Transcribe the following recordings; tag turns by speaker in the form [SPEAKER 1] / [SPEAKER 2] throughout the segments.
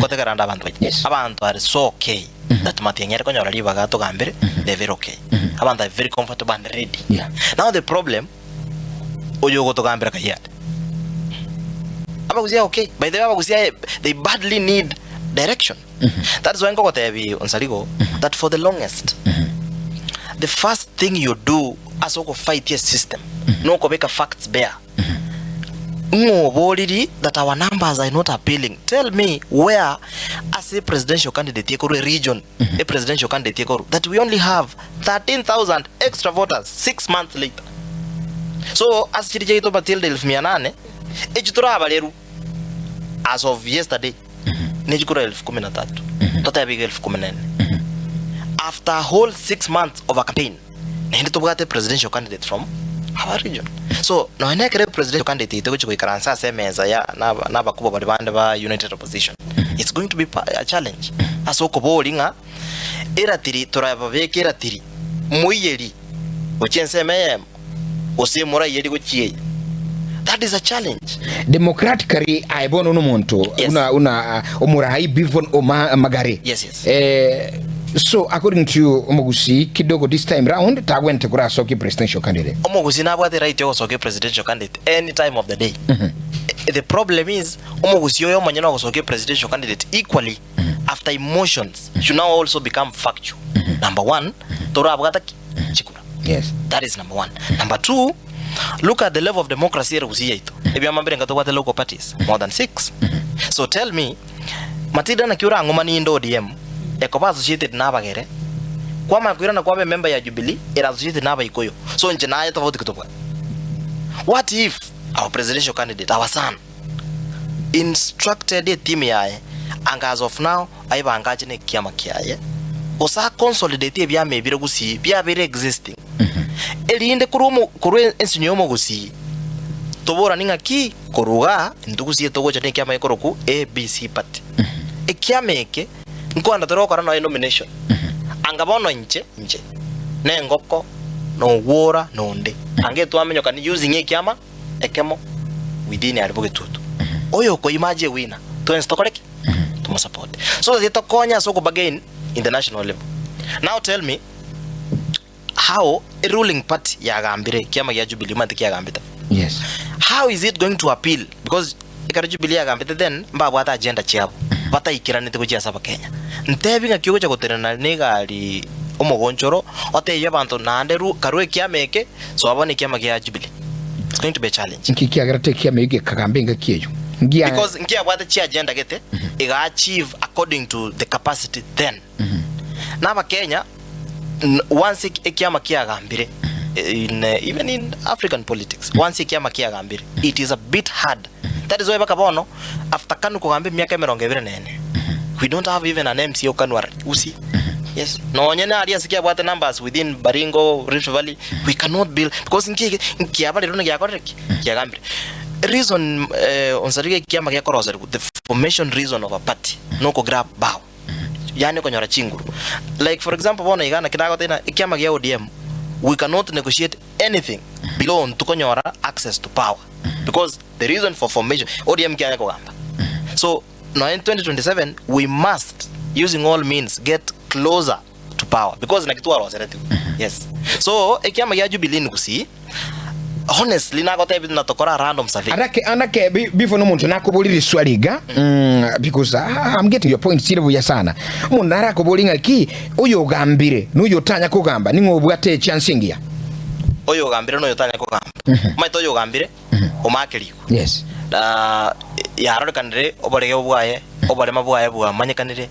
[SPEAKER 1] Ngotegerera nde abanto baito.
[SPEAKER 2] Yes.
[SPEAKER 1] Abanto are so okay that Matiang'i are konyora ribaga atogambere, they are very okay. Abanto are very comfortable and ready.
[SPEAKER 2] Yeah.
[SPEAKER 1] Now the problem, oyo ogotogambera kai ande. Abagusia are okay. By the way, abagusia aye, they badly need direction. That is why nkogotebi Onsarigo, that for the longest, the first thing you do ase ogofight esystem, nokobeka facts bare. Ng'o oboriri that our numbers are not appealing? Tell me where ase presidential candidate ekorwa e region a presidential candidate ekorwa that we only have 13,000 extra voters 6 months later. So ase chiria chiaito Matilda elfu mia nane echi torabarerwe as of yesterday nechikorwa elfu kumi na tatu totebe iga elfu kumi na ene after a whole 6 months of a campaign. Naende tobwate presidential candidate from our region. So nonya nekero presidential candidate yaito egochia goikaransa ase emesa ya naba nabakubwa baria bande ba united opposition, it's going to be a challenge ase okoboria ng'a eratiri torababeke eratiri moiyeri gochia ensemo eyemo gose moraiyeri gochia eye. That is a challenge.
[SPEAKER 2] Democratically aye bono nomonto
[SPEAKER 1] Yes.
[SPEAKER 2] una una omorai before oma magare
[SPEAKER 1] Yes, yes.
[SPEAKER 2] eh, so according to you omogusii kidogo this time round tagwente korasokie presidential candidate.
[SPEAKER 1] Omogusii nabwate right yogosokia presidential candidate any time of the day. The problem is omogusii oyo omonyene ogosokia presidential candidate equally after emotions should now also become factual. Number one, torabwata ki? Chikura.
[SPEAKER 2] Yes.
[SPEAKER 1] That is number one. Number two, look at the level of democracy ere gusii yaito. Ebiama mbire tobwate local parties more than six. So tell me, Matilda naki orang'umanie inde ODM ekoba associated na abagere, kwamanya koirana kwaba emember ya Jubilee ere associated na abaikoyo. So inche naye tofauti ki tobwate? What if our presidential candidate, our son, instructed eteam yaye anga as of now aibange ache nekiama kiaye gose aconsolidate ebiama ebire gusii biabeire existing erinde korwa omo korwa ensinyo ya omogusii toborani ng'aki korwa igaa intwe gusii togocha nekiama gekorokwa ABC party. Ekiama eke nkoenda tore gokora nonya nomination anga bono inche inche na engoko na ogwora na onde anga etwamenyokani using ekiama ekemo within aria bogetutu. Oyo okoima ache winner twensi tokore ki? Tomosupport. So that etokonye ase okobargain in the national level. Now tell me how a ruling party yagambire kiama gia Jubilee omanyete kiagambete.
[SPEAKER 2] Yes.
[SPEAKER 1] How is it going to appeal because ekero Jubilee yagambete then mbabwate agenda chiabo bataikeranete gochia ase abakenya. Ntebi ng'aki ogocha gotenena na egari omogonchoro otebie abanto naende ru karue ekiama eke soa bono ekiama gia Jubilee. It's going to be a challenge.
[SPEAKER 2] Nki kiagerete ekiama ekio gekagamba engaki eyio? Ngia
[SPEAKER 1] Because nkiabwate chiagenda gete ega achieve according to the capacity then. Na abakenya once ekiama kiagambire in even in African politics once ekiama kiagambire it is a bit hard. That is why baka bono after Kanu kogamba emiaka emerongo ebere na ene we don't have even an MCA o Kanu arari Gusii. Yes, nonye naria ase kiabwate numbers within Baringo, Rift Valley we cannot build because nki nkiaba rero nagiakorire ki? Kiagambire. Reason onsariga ekiama gekoroserigwa the formation reason of a party nokograb power. Yaani okonyora chinguru. Like for example bono iga naki nagotebia ng'a ekiama gia ODM we cannot negotiate anything below ntokonyora access to power because the reason for formation ODM kianya kogamba. So nonya in 2027 we must using all means get closer to power because naki twaroseretigwe. Yes. So ekiama gia Jubilee in Gusii honestly nagotebia buna tokora random survey.
[SPEAKER 2] Anake anake before nomonto nakoboria riswali iga mm, because ah, I'm getting your point chire buya sana omonto narakoboria ng'aki oyo ogambire na oyo otanya kogamba ning'o obwate echance engiya.
[SPEAKER 1] Oyo ogambire na oyo otanya kogamba. Omanyete oyo ogambire omakerigwe.
[SPEAKER 2] Yes.
[SPEAKER 1] Na yarorekanire oborege bwaye oborema bwaye bwamanyekanire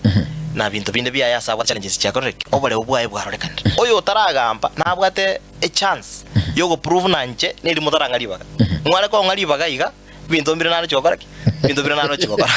[SPEAKER 1] na binto binde biaye ase abwate challenges chiakorire ki oboreu bwaye bwarorekanire. Oyo otaragamba nabwate echance yogoprove na inche neri motarang'a ribaga. Mware kong'a ribaga iga, ebinto mbire naroche gokora ki? Ebinto mbire naroche gokora.